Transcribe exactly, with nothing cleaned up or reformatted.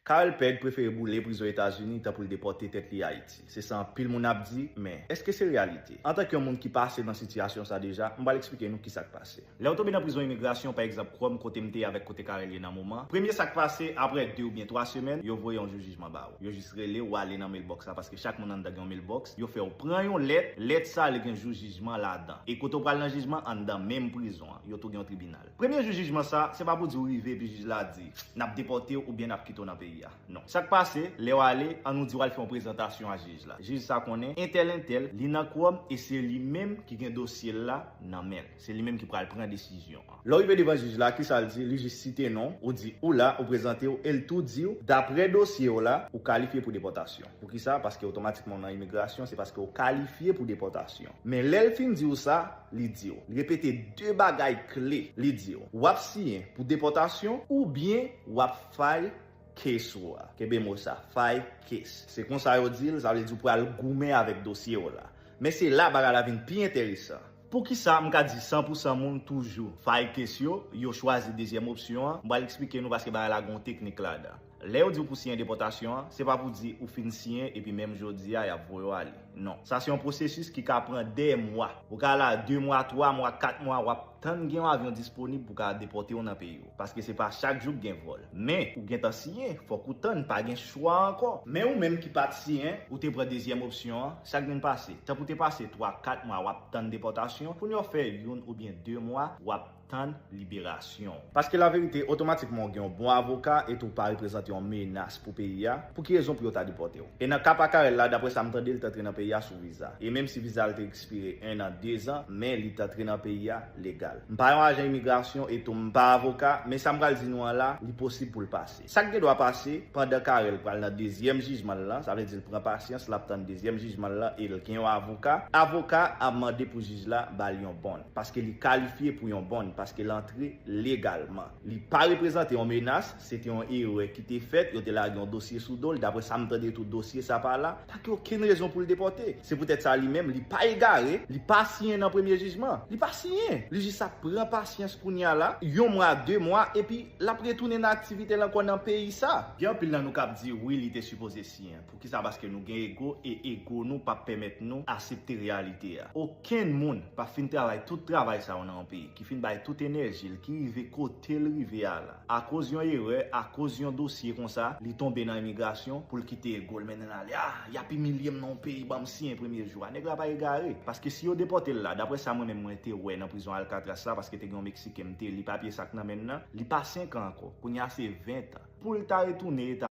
Carel Pegg prefere boule prizon Etazini tan pou l depòte tèt li Ayiti. Se sa anpil moun ap di, men èske se reyalite? Antanke yon moun ki pase nan sitiyasyon sa deja, m pral eksplike nou kisa k pase. Lè w tonbe nan prizon imigrasyon, pa egzanp, Kwòm, kote m te ye avèk kote Carel ye nan moman, premye sa k pase, apre de oubyen twa semèn, yo voye yon jou jijman ba ou. Yo jis rele w, w ale nan mailbox la, paske chak moun anndan gen yon mailbox. Yo fè w pran yon lèt, lèt sa li gen jou jijman ladan. E kote w pral nan jijman, anndan menm prizon an. Yo tou gen yon tribinal. Premye jou jijman sa, se pa pou di w rive epi jij la di, "N ap depòte w oubyen n ap kite w nan peyi a." Non. Sa k pase, lè w ale, an nou di w al fè yon prezantasyon a jij la. Jij sa konnen entèl entèl, li nan Kwòm e se li menm ki gen dosye l la nan men l. Se li menm ki pral pran desizyon an. Lè w rive devan jij la, kisa l di? Li jis site non w, ou di ou la, ou prezante w e l tou di w, daprè dosye w la, ou kalifye pou depòtasyon. Poukisa? Paske otomatikman w nan imigrasyon, se paske w kalifye pou depòtasyon. Men lè l fin di w sa, li di w, li repete de bagay kle. Li di w, w ap siyen pou depòtasyon oubyen w ap file case ou a. Kenbe mo sa, file case. Se konsa yo di l, sa vle di w pral goumen avèk dosye w la. Men se la bagay la vin pi enteresan. Poukisa m ka di san pou san moun toujou file case yo, yo chwazi dezyèm opsyon an? M pral eksplike nou paske bagay la gen yon teknik ladan. Lè yo di w pou siyen depòtasyon an, se pa pou di ou fin siyen epi menm jodi a y ap voye w ale. Non. Sa se yon pwosesis ki ka pran dè mwa. Ou ka la de mwa, twa mwa, kat mwa, w ap tann gen yon avyon disponib pou ka depòte w nan peyi w. Paske se pa chak jou k gen vòl. Men, ou gentan siyen, fòk ou tann, pa gen chwa ankò. Men ou menm ki pa t siyen, ou te pran dezyèm opsyon an, sa k vin pase? Tanpri w te pase twa, kat mwa w ap tann depòtasyon, kounye a w fè youn oubyen de mwa w ap tann liberasyon w. Paske laverite, otomatikman w gen yon bon avoka e tou w pa reprezante yon menas pou peyi a, pou ki rezon pou yo ta depòte w? E nan ka pa Carel la, daprè sa m tande, li t antre nan peyi a sou viza. E menm si viza l te ekspire en an, de zan, men li t antre nan peyi a legal. M pa yon ajan imigrasyon e tou m pa avoka, men sa m pral di nou an la, li posib pou l pase. Sa k gen dwa pase, pandan Carel pral nan dezyèm jijman l lan, sa vle di l pran pasyans, l ap tann dezyèm jijman l lan e l gen yon avoka, avoka ap mande pou jij la ba l yon bond, paske li kalifye pou yon bond, paske l antre legalman. Li pa reprezante yon menas, se te yon erè ki te fèt, yo te lage yon dosye sou do l, daprè sa m tande tou dosye sa pa la, pa gen okenn rezon pou l depòte. Se poutèt sa li menm, li pa egare, li pa siyen nan premye jijman. Li pa siyen. Li jis ap pran pasyans kounye a la, yon mwa, de mwa, epi l ap retounen nan aktivite l ankò nan peyi sa. Gen anpil nan nou k ap di, wi, li te sipoze siyen. Poukisa? Paske nou gen ego, e ego nou p ap pèmèt nou aksepte reyalite a. Okenn moun p ap fin travay tout travay sa yo nan yon peyi, ki fin bay tout enèji l, ki rive kote l rive a la. Akoz yon erè, akoz yon dosye konsa, li tonbe nan imigrasyon pou l kite ego l mennen l ale. Ah, y ap imilye m nan yon peyi, ban m siyen premye jou a. Nèg la pa egare. Paske si yo depòte l la, daprè sa mwen menm mwen te wè nan prizon Alcatraz la, paske te gen yon Meksiken m te li papye sa k nan men l nan, li pa senk an ankò. Kounye a se ven tan. Pou l ta retounen eta